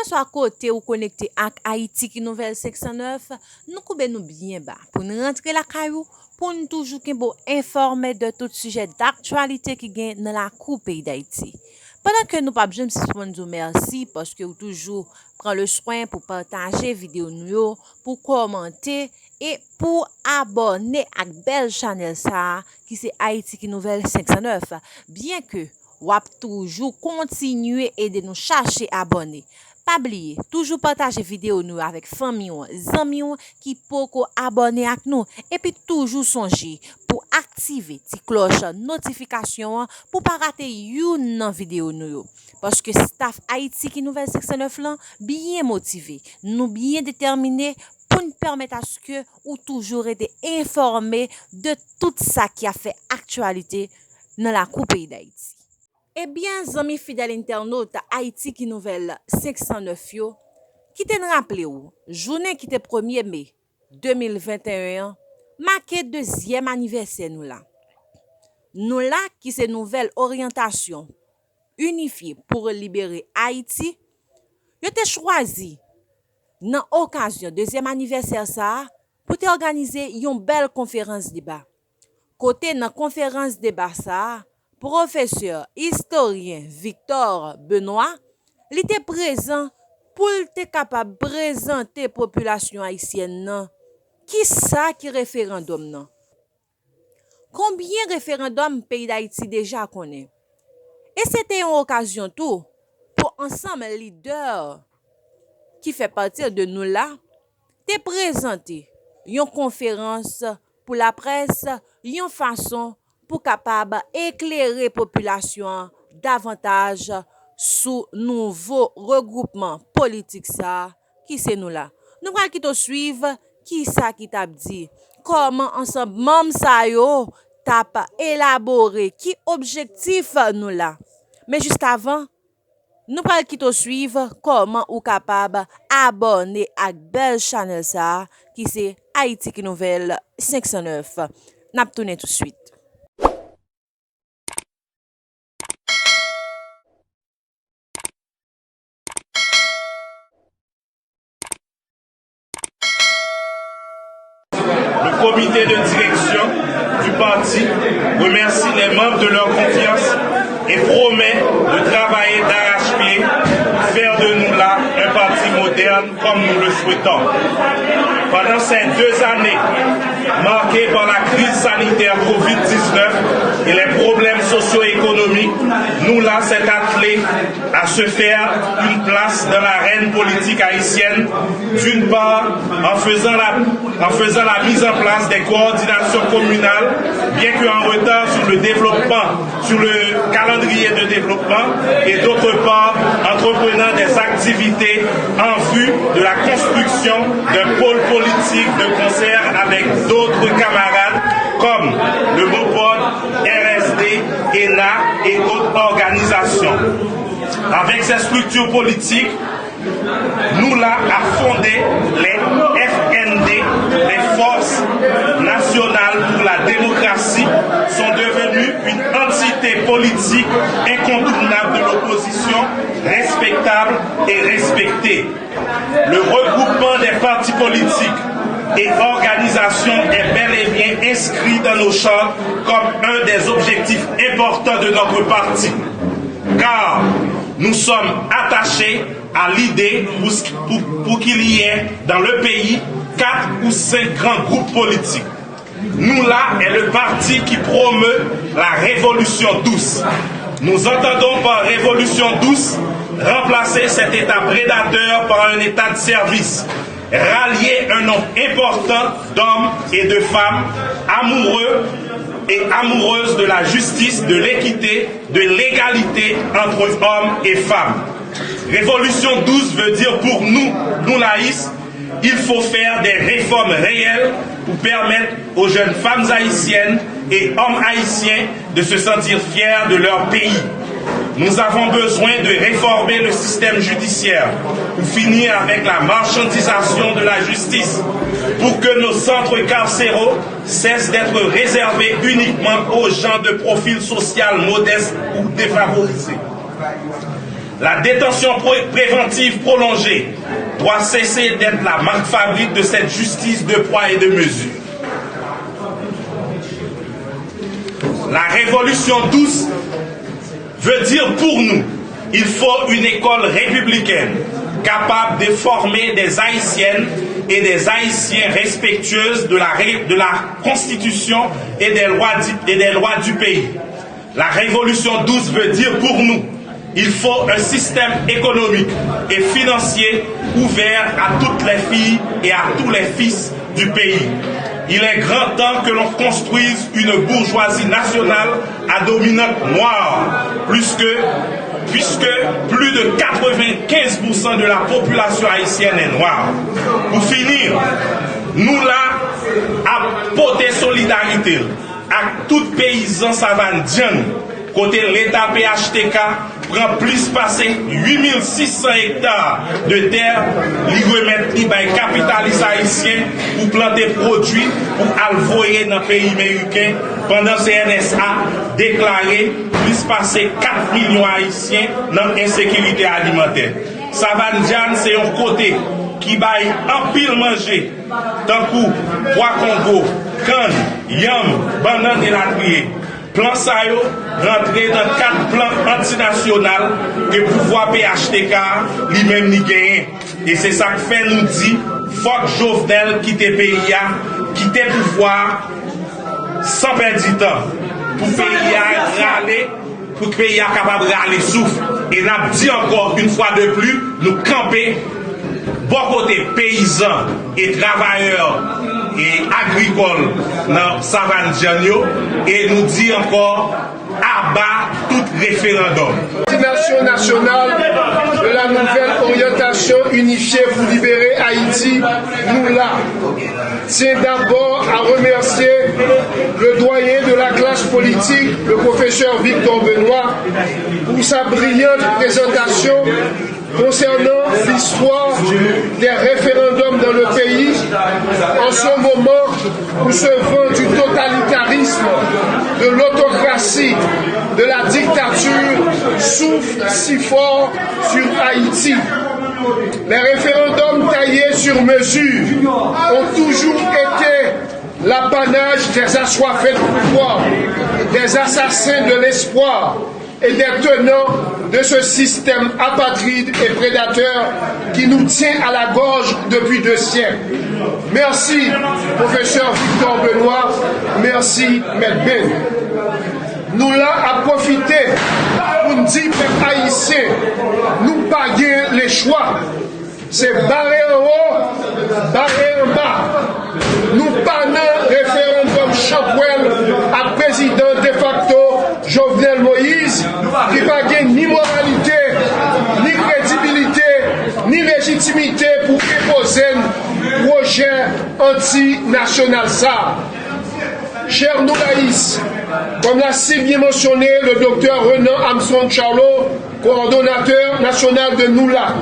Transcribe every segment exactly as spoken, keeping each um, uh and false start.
Kèlkeswa kote ou konekte ak Ayiti ki Nouvèl senk san nèf, nou koube nou byen ba pou n rantre lakay ou, pou n toujou kenbe w enfòme de tout sijè daktyalite ki gen nan lakou peyi Dayiti. Pandan ke nou p ap janm sispann di w mèsi paske w toujou pran le swen pou pataje videyo nou yo, pou kòmante e pou abòne ak bèl chanèl sa a ki se Ayiti ki Nouvèl senk san nèf. Byen ke w ap toujou kontinye ede nou chache abòne. Pa bliye, toujou pataje videyo nou yo avèk fanmi w, zanmi w ki poko abòne ak nou. Epi toujou sonje pou aktive ti klòch notifikasyon an pou pa rate youn nan videyo nou yo. Paske staff Ayiti ki Nouvèl senk san nèf lan byen motive. Nou byen detèmine pou n pèmèt aske ou toujou rete enfòme de tout sa ki ap fè aktyalite nan lakou peyi Dayiti. Ebyen, zanmi fidèl entènot Ayiti ki Nouvèl senk san nèf yo, kite n raple w, jounen ki te premye me de mil venteyen an make dezyèm anivèsè Nou La. Nou La, ki se nouvèl oryantasyon inifye pou libere Ayiti, yo te chwazi, nan okazyon dezyèm anivèsè sa a, pou te òganize yon bèl konferans deba. Kote nan konferans deba sa a, pwofesè istoryen Victor Benoît, li te prezan pou l te kapab prezante popilasyon ayisyèn nan ki sa ki referandòm nan. Konbyen referandòm peyi Dayiti deja konnen? E se te yon okazyon tou pou ansanm lidè ki fè pati de Nou La te prezante yon konferans pou laprès, yon fason pou kapab eklere popilasyon an davantaj sou nouvo regwoupman politik sa a ki se Nou La. Nou pral kite w swiv ki sa ki t ap di, kòman ansanm manm sa yo t ap elabore, ki objektif Nou La. Men jiskavan, nou pral kite w swiv kòman ou kapab abòne ak bèl chanèl sa a ki se Ayiti ki Nouvèl senk san nèf. N ap tounen tousuit. Le comité de direction du parti remercie les membres de leur confiance et promet de travailler d'arrache-pied pour faire de nous là un parti moderne comme nous le souhaitons. Pendant ces deux années marquées par la crise sanitaire covid dix-neuf et les problèmes socio-économiques, nous là s'est attelé à se faire une place dans l'arène politique haïtienne, d'une part en faisant la, en faisant la mise en place des coordinations communales, bien qu'en retard sur le développement, sur le calendrier de développement, et d'autre part entreprenant des activités en vue de la construction d'un pôle politique de concert avec d'autres camarades comme le MOPOD, R S D, ENA et autres organisations. Avec ces structures politiques, nous là à fonder les F N D, les Forces Nationales pour la Démocratie, sont devenues une entité politique incontournable de l'opposition, respectable et respectée. Le regroupement des partis politiques et organisations est bel et bien inscrit dans nos chartes comme un des objectifs importants de notre parti, car nous sommes attachés à l'idée pour, pour, pour qu'il y ait dans le pays quatre ou cinq grands groupes politiques. Nous là est le parti qui promeut la révolution douce. Nous entendons par révolution douce remplacer cet État prédateur par un État de service, rallier un nombre important d'hommes et de femmes amoureux et amoureuses de la justice, de l'équité, de l'égalité entre hommes et femmes. Révolution douce veut dire pour nous, nous laïcs, il faut faire des réformes réelles pour permettre aux jeunes femmes haïtiennes et hommes haïtiens de se sentir fiers de leur pays. Nous avons besoin de réformer le système judiciaire pour finir avec la marchandisation de la justice, pour que nos centres carcéraux cessent d'être réservés uniquement aux gens de profil social modeste ou défavorisés. La détention pré- préventive prolongée doit cesser d'être la marque fabrique de cette justice de poids et de mesure. La révolution douce veut dire pour nous, il faut une école républicaine capable de former des Haïtiennes et des Haïtiens respectueuses de la, ré- de la Constitution et des lois du, et des lois du pays. La révolution douce veut dire pour nous, il faut un système économique et financier ouvert à toutes les filles et à tous les fils du pays. Il est grand temps que l'on construise une bourgeoisie nationale à dominante noire, plus que, puisque plus de quatre-vingt-quinze pour cent de la population haïtienne est noire. Pour finir, nou la ap pote solidarite l ak tout peyizan Savann Dyann, kote Leta P H T K pran plis pase uit mil sis san ekta de tè, li remèt li bay kapitalis ayisyen pou plante pwodui pou al voye nan peyi meriken, pandan C N S A deklare plis pase kat milyon ayisyen nan ensekirite alimantè. Savann Dyann se yon kote ki bay anpil manje, tankou pwa kongo, kann, yanm, bannann elatriye. Plan sa yo rantre nan kad plan antinasyonal ke pouvwa P H T K a li menm li genyen. E se sa k fè nou di, fòk Jovenel kite peyi a, kite pouvwa a san pèdi tan, pou peyi a rale, pou peyi a kapab rale souf. E n ap di ankò, une fois de plus, nou kanpe bò kote peyizan e travayè e agrikòl nan Savann Dyann yo, e nou di ankò, aba tout referandòm. Koòdinasyon nasyonal de la nouvelle orientation unifiée pour libérer Haïti, nou la, tient d'abord à remercier le doyen de la classe politique, le professeur Victor Benoît, pour sa brillante présentation concernant l'histoire des référendums dans le pays, en ce moment où ce vent du totalitarisme, de l'autocratie, de la dictature souffle si fort sur Haïti. Les référendums taillés sur mesure ont toujours été l'apanage des assoiffés de pouvoir, des assassins de l'espoir et des tenants de ce système apatride et prédateur qui nous tient à la gorge depuis deux siècles. Merci, professeur Victor Benoît. Merci, Maître Ben. Nou la ap pwofite pou n di pèp ayisyen, nou pa gen lechwa. Se bare anwo, bare anba. Nou pa nan referandòm chanpwèl ak prezidan defakto Jovenel Moïse, ki pa gen ni moralite, ni kredibilite, ni lejitimite pou enpoze n pwojè antinasyonal sa a. Chers Noulaïs, comme l'a si bien mentionné le docteur Renan Armstrong Charlot, coordonnateur national de Noula,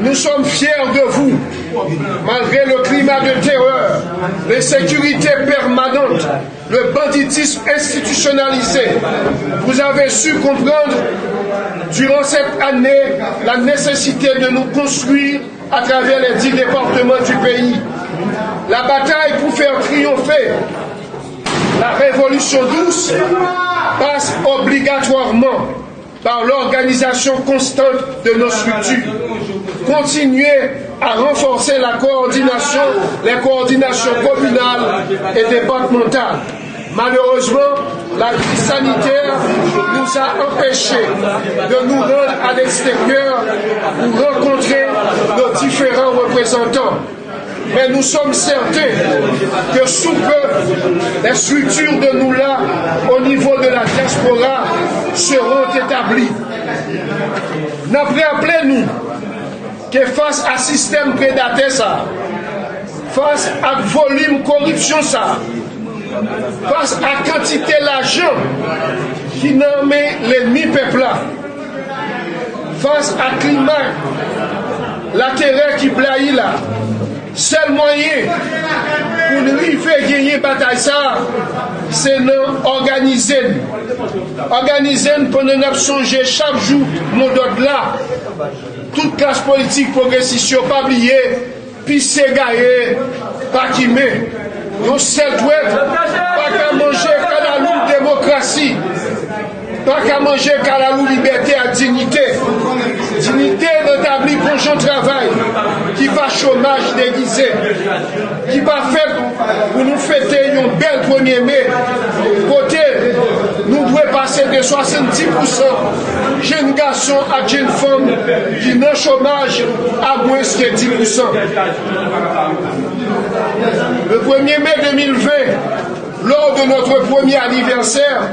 nous sommes fiers de vous. Malgré le climat de terreur, l'insécurité permanente, le banditisme institutionnalisé, vous avez su comprendre durant cette année la nécessité de nous construire à travers les dix départements du pays. La bataille pour faire triompher la révolution douce passe obligatoirement par l'organisation constante de nos structures. Continuez à renforcer la coordination, les coordinations communales et départementales. Malheureusement, la crise sanitaire nous a empêchés de nous rendre à l'extérieur pour rencontrer nos différents représentants. Mais nous sommes certains que sous peu, les structures de Noula au niveau de la diaspora seront établies. N ap raple nou ke fas a sistèm predatè sa, fas ak volim koripsyon sa, fas a kantite lajan ki nan men lènmi pèp la, fas a klima laterè ki blayi la, Sèl mwayen pou n rive genyen batay sa a, se nan òganize n. Òganize n pandan n ap sonje chak jou modòd la. Tout klas politik pwogresis yo pa bliye, pise gaye, pa kimen. Yon sèl dwèt pa ka manje kalalou demokrasi. Pa ka manje kalalou libète ak diyite. Diyite nan tabli bon jan travay ki pa chomaj degize, ki pa fèt pou nou fete yon bèl premye me, kote nou dwe pase de swasanndis pousan jenn gason ak jenn fanm ki nan chomaj a mwens ke dis pousan. Le premier mai deux mille vingt, lors de notre premier anniversaire,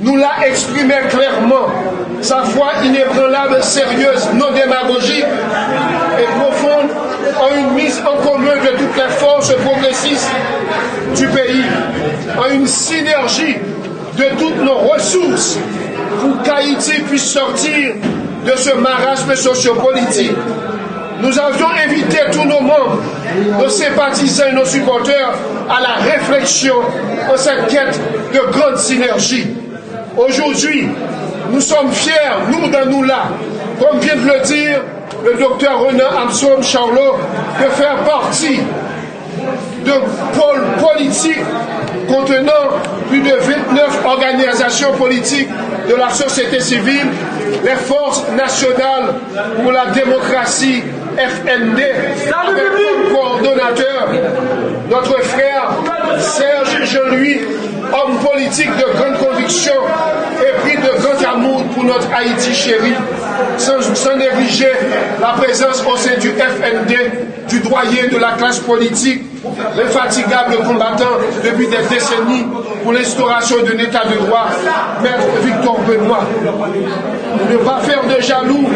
nous l'a exprimé clairement, sa foi inébranlable, sérieuse, non démagogique et profonde en une mise en commun de toutes les forces progressistes du pays, en une synergie de toutes nos ressources pour qu'Haïti puisse sortir de ce marasme sociopolitique. Nous avions invité tous nos membres, nos sympathisants et nos supporters à la réflexion en cette quête de grande synergie. Aujourd'hui, nous sommes fiers, nous, dans nous là, comme vient de le dire le docteur Renan Amsom Charlot, de faire partie de pôle politique contenant plus de vingt-neuf organisations politiques de la société civile, les forces nationales pour la démocratie, F N D, avec comme coordonnateur notre frère Serge Jean-Louis, homme politique de grande conviction et pris de grand amour pour notre Haïti chérie, sans, sans négliger la présence au sein du F N D du doyen de la classe politique, l'infatigable combattant depuis des décennies pour l'instauration d'un état de droit, Maître Victor Benoît. Pour ne pas faire de jaloux,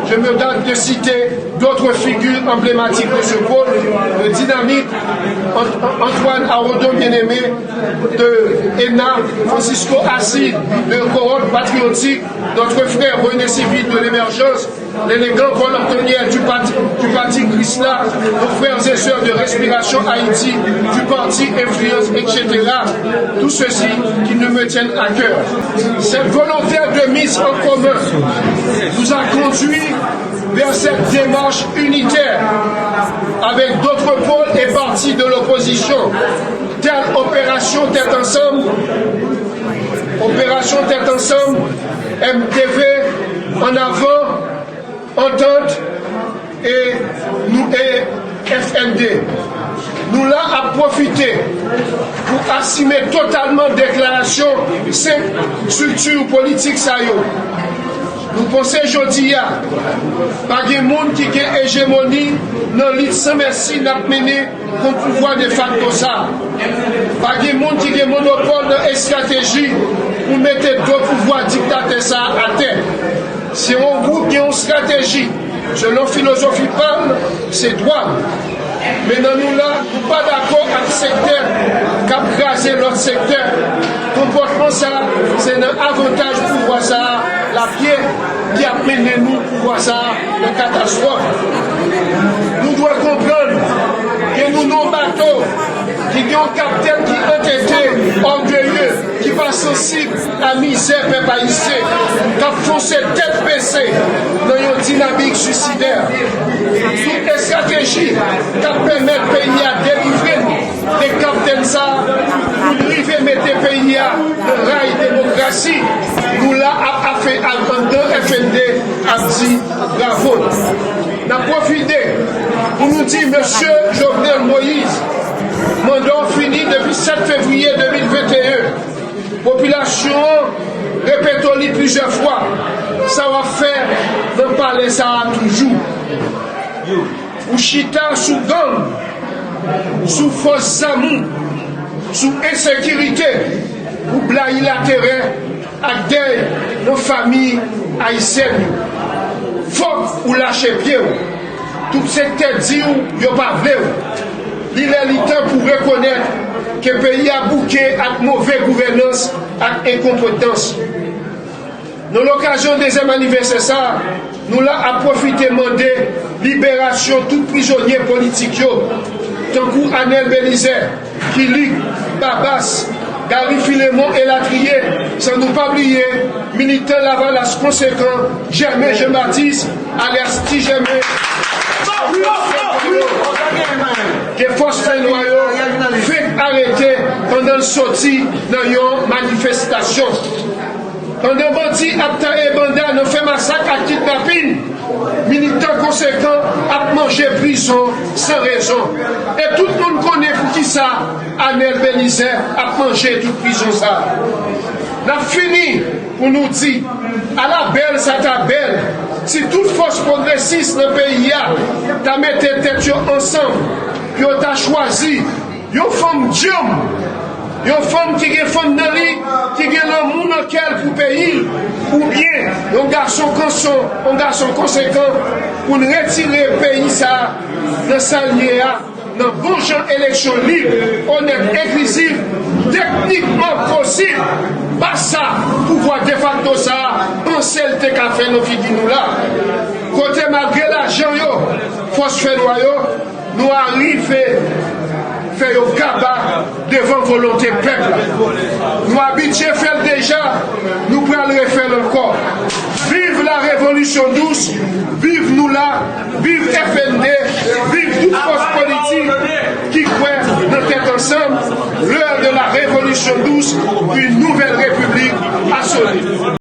je me dois de citer d'autres figures emblématiques de ce pôle, le dynamique Ant-, Antoine Arodon Bien-Aimé de ENA, Francisco Acide de Cohorte Patriotique, notre frère René Civil de l'Émergence, l'élégant Paul Antoniel du parti, du parti Krisla, nos frères et sœurs de Respiration Haïti, du parti Influence, et cetera. Tous ceux-ci qui nous me tiennent à cœur. Cette volonté de mise en commun nous a conduit vers cette démarche unitaire avec d'autres pôles et partis de l'opposition, telle Opération Tête Ensemble, Opération Tête Ensemble, M T V, En Avant, Entente et, nou, et F N D. Nou la ap pwofite pou asime totalman deklarasyon senk estrikti politik sa yo. Nou panse jodi a, pa gen moun ki gen ejemoni nan lit san mèsi n ap mennen kont pouvwa defakto sa a. Pa gen moun ki gen monopòl nan estrateji pou mete do pouvwa diktatè sa a atè. Si yon gwoup gen yon estrateji, selon filozofi pa l, se dwa l. Men nan nou la, nou pa dakò ak sektè k ap kraze lòt sektè. Konpòtman sa a, se nan avantaj pouvwa sa a l ap ye ki ap mennen nou pouvwa sa a nan katastwòf. Nou dwe konprann ke nou nan yon bato ki gen yon kaptèn ki antete, ògeye, ki pa sansib a mizè pèp ayisyen, k ap fonse tèt bese nan yon dinamik suisidè. Tout estrateji k ap pèmèt peyi a delivre n de kaptèn sa a, pou n rive mete peyi a nan ray demokrasi, nou la ap, ap fè anndan F N D ap di bravo. N ap pwofite pou nou di, mesye Jovenel Moïse, manda w fini depi sèt fevriye de mil venteyen. Popilasyon an repete w li plizyè fwa, sa w ap fè nan palè sa a toujou. Ou chita sou gang, sou fòs zam ou, sou ensekirite, ou blayi laterè ak dèy nan fanmi ayisyèn yo. Fòk ou lache pye w. Tout sektè di w yo pa vle w. Li lè li tan pou rekonèt ke peyi a bouke ak move gouvènans ak enkonpetans. Nan lokazyon dezyèm anivèsè sa a, nou la ap pwofite mande liberasyon tout prizonye politik yo. tankou Anèl Belizè, Kilik, Babas, Gary Filemon elatriye, san nou pa bliye militan Lavalas konsekan, Jèmen Jan Batis, alyas Ti Jèmen, ke fòs fènwa yo fenk arete pandan l soti nan yon manifestasyon. Pandan bandi ap taye banda nan fè masak ak kidnapin, militan konsekan ap manje prizon san rezon. E tout moun konnen poukisa Anèl Belizè ap manje tout prizon sa a. N ap fini pou nou di, ala bèl sa ta bèl si tout fòs pwogresis nan peyi a ta mete tèt yo ansanm, pou yo ta chwazi yon fanm djanm, yon fanm ki gen fanm nan li, ki gen lanmou nan kè l pou peyi l, oubyen yon gason kanson, yon gason konsekan pou n retire peyi sa a nan sa l ye a, nan bon jan eleksyon lib, onèt, enklizif, teknikman posib. Pa sa, pouvwa defakto sa a panse l te ka fè nan figi nou la. Kote malgre lajan yo, fòs fènwa yo, nou arive fè yo kaba devan volonte pèp la. Nou abitye fè l deja, nou pral refè l ankò. Viv la revolisyon dous, viv nou la, viv F N D, viv tout fòs politik ki kwè nan tèt ansanm. L'heure de la révolution douce, une nouvelle